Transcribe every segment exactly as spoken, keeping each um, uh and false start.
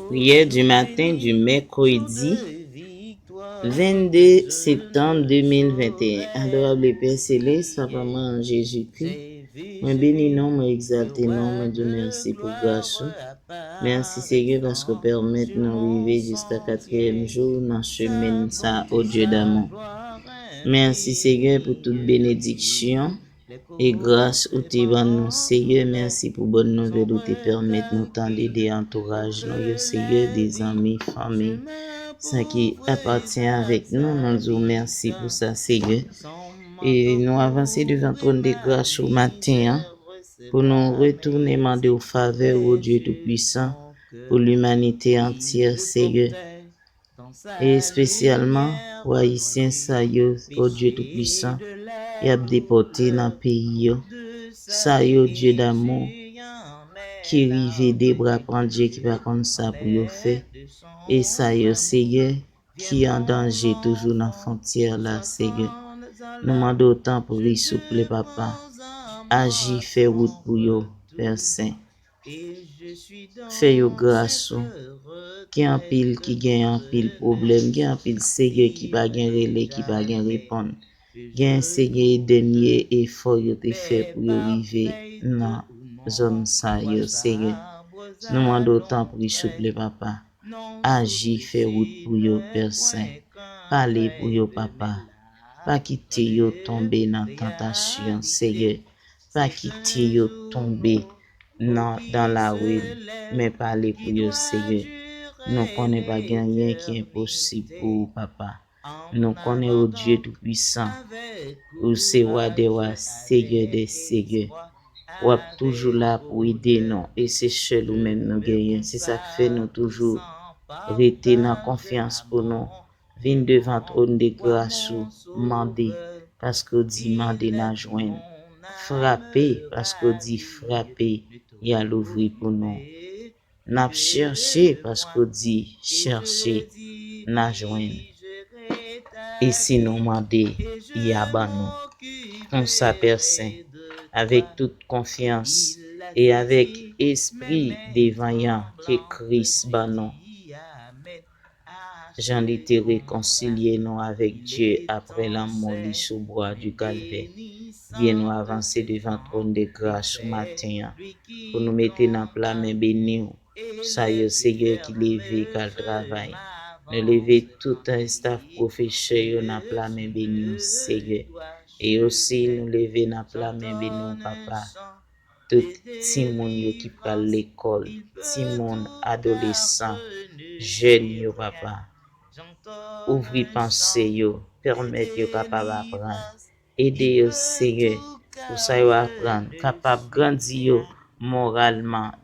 Prière du matin du mercredi vingt-deux septembre deux mille vingt et un. Adorable Père Céleste, Papa mwen an Jezikri, mwen beni non, mwen egzalte non, mwen di w mèsi pou gras ou. Mèsi Senyè paske w pèmèt nou rive jiska katriyèm jou nan semèn sa, o Dye damou. Mèsi Senyè pou tout benediksyon e gras ou te ban nou. Senyè, mèsi pou bòn nouvèl ou te pèmèt nou tande de antouraj nou yo, Senyè, de zanmi, fanmi, sa ki apatyen avèk nou. Nou di w mèsi pou sa, Senyè. E nou avanse devan twòn de gras ou maten an pou nou retounen mande w favè ou, o Dye Toupwisan, pou limanite antyè, Senyè. E espesyalman pou Ayisyen sa yo, o Dye Toupwisan, y ap depòte nan peyi yo. Sa yo, Dye damou, ki rive de bra pandye, ki pa konn sa pou yo fè. E sa yo, Senyè, ki an danje toujou nan fwontyè la, Senyè. Nou mande w tanpri, souple, Papa, aji, fè wout pou yo, Pè Sen. Fè yo gras ou. Gen anpil ki gen anpil pwoblèm, gen anpil, Senyè, ki pa gen rele, ki pa gen reponn. Gen, Senyè, dènye efò yo te fè pou yo rive nan zòn sa yo, Senyè. Nou mande w tanpri, souple, Papa, aji, fè wout pou yo, Pè Sen. Pale pou yo, Papa. Pa kite yo tonbe nan tantasyon, Senyè. Pa kite yo tonbe nan, dans la rue, men pale pou yo, Senyè. Nou konnen pa gen anyen ki enposib pou ou, Papa. Nou konnen, o Dye Toupwisan, ou se Wa dè wa, Senyè dè senyè. W ap toujou la pou ede nou, e se sèl ou menm nou genyen. Se sa k fè nou toujou rete nan konfyans pou nou vin devan twòn de gras ou, mande, paske w di mande n a jwenn, frape, paske w di frape, y a louvri pou nou. N ap chèche, paske w di chèche, n a jwenn. E si nou mande, y a ban nou. Konsa, Pè Sen, avèk tout konfyans e avèk espri de vanyan ke Kris ban nou, jan li te rekonsilye nou avèk Dye apre lanmò li sou bwa di Kalvè. Byen, nou avanse devan twòn de gras ou maten an pou nou mete nan pla men beni w sa yo, Senyè, ki leve k al travay. Nou leve tout estaf pwofesè yo nan pla men beni w, Senyè. E osi, nou leve nan pla men beni w, Papa, tout timoun yo ki pral lekòl, timoun, adolesan, jèn yo, Papa. Ouvri panse yo, pèmèt yo kapab aprann. Ede yo, Senyè, pou sa yo aprann kapab grandi yo moralman,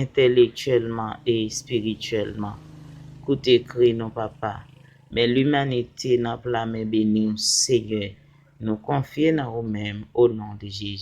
entèlektyèlman e espirityèlman. Koute kri nou, Papa. Men limanite nan pla men beni w, Senyè. Nou konfye nan ou menm, o non de Jezi.